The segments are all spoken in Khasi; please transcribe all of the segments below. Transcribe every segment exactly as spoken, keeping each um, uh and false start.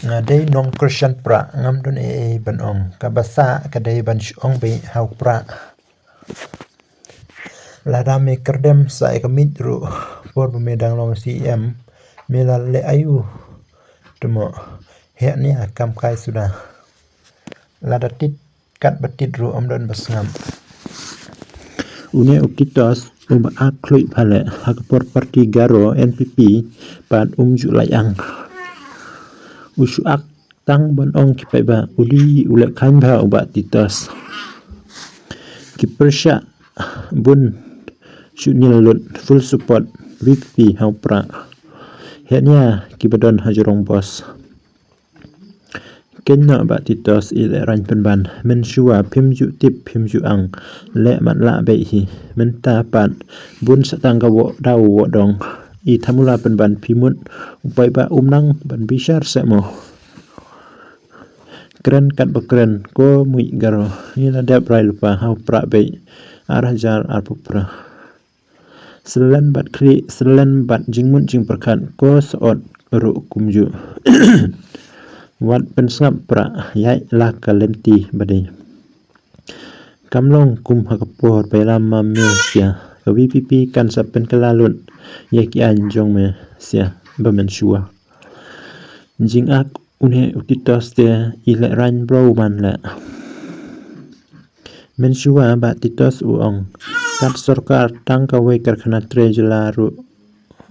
Nga dei nongkyrshan pra, ngam don ei ei ban ong. Kaba sah ka dei ban shu ong beit ha u pra. Lada me kyrdem sa ïa ka miej ruh, por ba me dang long C M, me la leh aïu? Te mo, heh nia kam kai suda. Lada tit katba tit ruh ym don ba sngap. Une u Titos uba ak khluit pha leh, ha ka por party Garo N P P pat um ju lait ang. U shu ak tang ban ong ki paidbah, u dei u leh khaiñ bha u Bah Titos. Ki pyrshah bun shu nial lut, full support V P P ha u pra. Heh nia kiba don ha jrong bos. Kynnoh Bah Titos, i lehraiñ pynban. Mynshuwa phim ju tip, phim ju ang. Leh mat lah beit hi. Mynta pat bun sa tang ka woh daw woh dong. I thamula pynban phi mut u paidbah um nang ban bishar seh mo. Kren katba kren ko muid Garo. Ngi la dep rai lypa ha u pra beit. Ar hajar arphew phra. Selen bad khlieh, selen bad jingmut jingpyrkhat, ko sot ruh kumjuh. Wat pynsngap pra, ïaid la ka lynti ba dei. Kam long kum ha ka por ba ïalam ma me sia, ka V P P kan sa pynkylla lut ïa ki aiñ jong me sia ba mynshuwa. Jingak une u Titos te i lehraiñ bro man leh. Mynshuwa Bah Titos u ong, kat sorkar tang kawei karkhana trei jylla ruh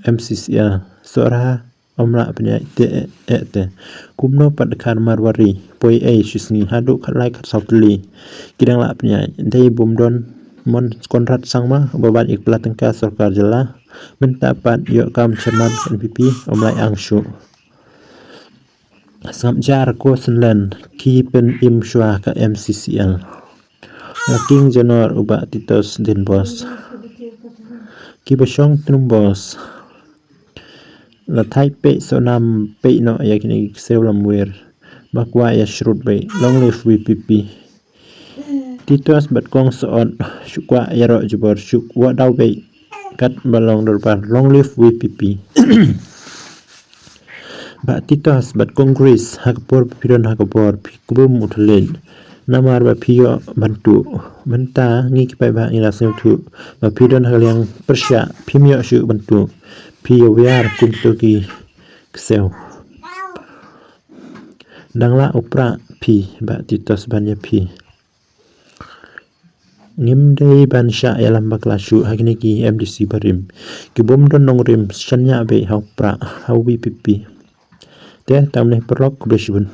M C C L. Sohra ym lah pynïaid te eh eh te. Kumno pat dkhar Marwari, poi ei shisngi haduh khatlai khatsaw tylli ki dang lah pynïaid. Dei bym don mon Conrad Sangma uba bat ïa ka pla tyngka sorkar jylla. Mynta pat ïoh kam chairman N P P ym lah ang shuh. Sngap jar ko selen ki pynim shuwa ka M C C L. La king janor u Bah Titos din bos. Kiba shong tnum bos. La thait peit sohnam peit noh ïa kine ki ksew lamwir. Ba kwah ïa shrut beit. Long live V P P. Titos bad kong Sohot shu kwah ïaroh jubor shu kwah daw beit. Katba long dorbar, long live V P P. Bah Titos bad Congress, ha ka por ba phi don ha ka bor phi kbum u thylliej. Namar ba phi ïoh ban tuh. Mynta ngi ki paidbah ngi la sngewthuh ba phi don ha ka liang pyrshah, phim ïoh shuh ban tuh. Phi ïa wiar kum kito ki ksew. Dang lah u pra phi, Bah Titos ban ïa phi. Ngim dei ban shah ïalam bakla shuh ha kine ki M D C barim. Ki bym don nongrim, shaniah beit ha u pra, ha u V P P. Te tang ne paralok, khublei shibun.